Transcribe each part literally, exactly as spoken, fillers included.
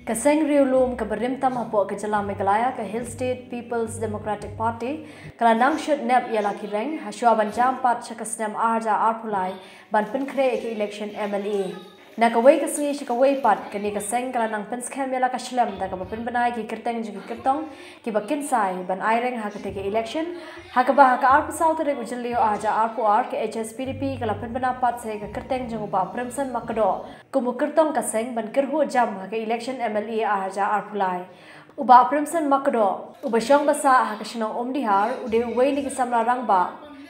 Ka seng riewlum kaba rim tam hapoh ka jylla Meghalaya, ka Hill State People's Democratic Party, ka la nang shut nep ïa la ki reng hashwa ban jam pat sha ka snem ar hajar arphew lai ban pynkhreh ïa ka election M L A. Na kawei ka sngi sha kawei pat, kane ka seng ka la nang pynskhem ïa la ka shlem da kaba pynbna ïa ki kyrteng jong ki kyrtong kiba kynsai ban aireng ha katei ka election, ha kaba ha ka arphew saw tarik u Jylliew ar hajar arphew ar, ka H S P D P ka la pynbna pat sa ïa ka kyrteng jong u Bah Premson Makdoh kum u kyrtong ka seng ban kyrhuh jam ha ka election M L A ar hajar arphew lai. U Bah Premson Makdoh, uba shong ba sah ha ka shnong Umdihar, u dei uwei na ki samla rangbah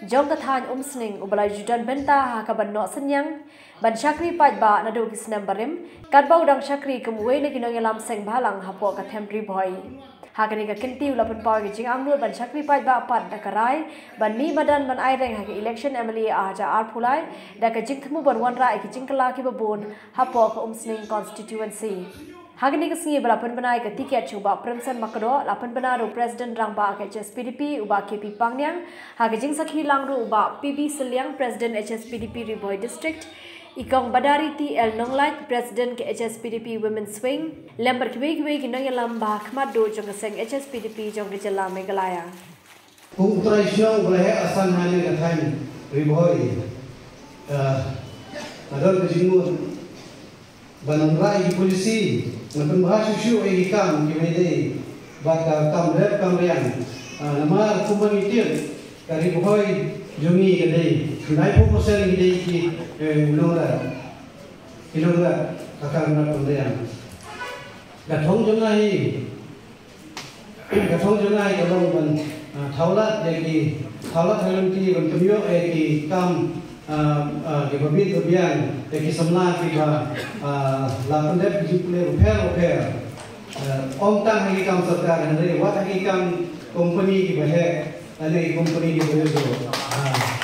jong ka thaiñ Umsning uba la ju don bynta ha ka ban noh synñiang ban shakri paidbah naduh ki snem barim, katba u dang shakri kum uwei na ki nongïalam seng bhalang hapoh ka them Ri Bhoi. Ha kane ka kynti u la pynpaw ïa ka jingangnud ban shakri paidbah pat da ka rai ban mih madan ban aireng ha ka election M L A ar hajar arphew lai, da ka jingthmu ban wanrah ïa ki jingkylla kiba bun hapoh ka Umsning constituency. Ha kane ka sngi ba la pynbna ïa ka tiket sha u Bah Premson Makdoh, la pynbna da u President Rangbah ka H S P D P, u Bah K P Pangniang, ha ka jingsakhi lang ruh u Bah P B Sylliang, President H S P D P Ri Bhoi District, i Kong Badariti L Nonglait, President ka H S P D P Women's Wing, lem bad kiwei kiwei ki nongïalam ba ha khmat duh jong ka seng H S P D P jong ka jylla Meghalaya. Kum u trai shnong uba la heh asan ha kane ka thaiñ Ri Bhoi, ah, nga don ka jingmut ban wanrah ïa ki policy, ban pynbha shuh shuh ïa ki kam kiba ïadei bad ka kam rep kam riang. Ah, namar kumba ngi tip, ka Ri Bhoi jong ngi ka dei, ninety-four percent ngi dei ki, eh, nongrep, ki nongrep ha ka kam rep kam riang. Ka thong jong nga hi, ka thong jong nga hi ka long ban, ah, thaw lad ïa ki, thaw lad ha lynti ban pynïoh ïa ki kam, ah, ah, kiba bit ba biang ïa ki samla kiba, ah, la pyndep ki jingpule bapher bapher. Ah, ym tang ha ki kam sorkar hynrei wat ha ki kam company kiba heh, lane ki company kiba ïoh jop. Ah.